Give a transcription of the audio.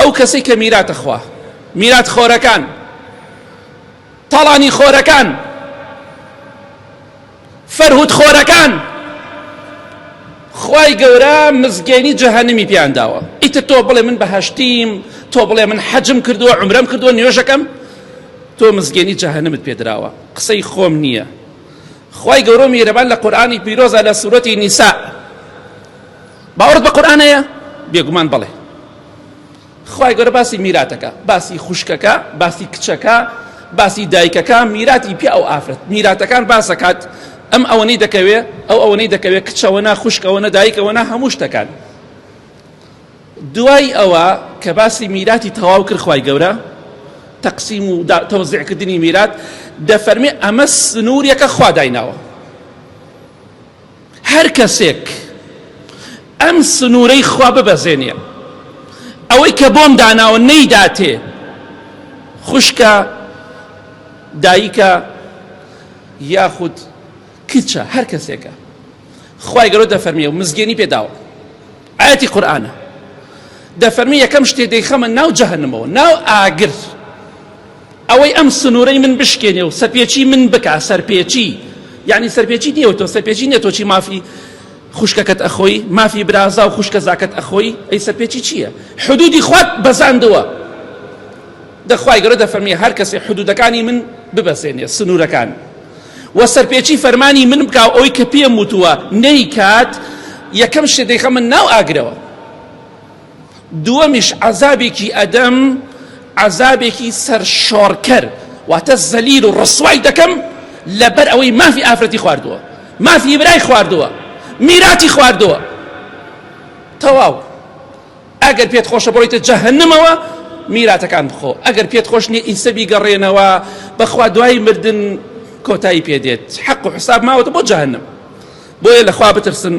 ئەو کەسەی کە میراتە خوا، میرات خۆرەکان، تاڵانی خۆرەکان، فەرهود خۆرەکان، خوای گەورە مزگێنی جەهەنمی پێیان داوە. ئیتر تۆ بڵێ من بەهەشتیم، تۆ بڵێ من حەجم کردووە، عومرەم کردووە، نوێژەکەم، تۆ مزگێنی جەهەنمت پێدراوە. قسەی خۆم نییە. خوای گەورە و میهرەبان لە قورئانی پیرۆزە لە سورەتی نیساء باوەڕت بە قورئان هەیە؟ بێگومان بەڵێ. خوای گەورە باسی میراتەکە، باسی خوشکەکە، باسی کچەکە، باسی دایکەکە، میراتی پیاو و ئافرەت، میراتەکان باسەکات، ئەم ئەوەنەی دەکەوێ، ئەو ئەوەنەی دەکەوێ، کچەوە نا، خوشکەوە نا، دایکەوە نا، هەموو شتەکان. دوای ئەوە کە باسی میراتی تەواو کرد خوای گەورە تەقسیم و تەوزیعکردنی میرات دەفەرمێ ئەمە سنوورێکە خوا دایناوە. هەر کەسێک ئەم سنوورەی خوا ببەزێنێ ئەوەی کە بۆم داناوە نەیداتێ خوشکە دایکە یاخود کچە هەر کەسێکە خوای گەورە دەفەرمیێ و مزگێنی پێداوە ئاەتی قورئانە دەفەرمی یەکەم شتێ دەیخەمە ناو جەهەنمەوە ناو ئاگر ئەوەی ئەم سنوورەی من بشکێنێ و سەرپێچی من بکا، سەرپێچی یانی سەرپێچی نییە تۆ سەرپێچی نییە تۆ چی مافی خوشکەکەت ئەخۆی مافی برازا و خوشکە زاکەت ئەخۆی ئەی سەرپێچی چییە حدودی خوات بەزاندووە دەخوای گەورە دەفەرمی هەر کەسێ حدودەکانی من ببەزێنێ سنوورەکان و سەرپێچی فەرمانی من بکا و ئەوەی کە پێم وتووە نەیکات یەکەم شتێ دەیخەمە ناو ئاگرەوە دووەمیش عەزابێکی ئەدەم عەزابێکی سەرشۆڕکەر واتە زەلیل و ڕسوای دەکەم لەبەر ئەوەی مافی ئافرەتی خواردووە مافی برای خواردووە میراتی خواردووە تەواو ئەگەر پێت خۆشە بڕۆیتە جەهەنمەوە میراتەکان بخۆ ئەگەر پێت خۆش نییە ئیسە بیگەڕێنەوە بەخوا دوای مردن کۆتایی پێدێت حەق و حساب ماوەتە بۆ جەهەنم بۆیە لەخوا بترسن.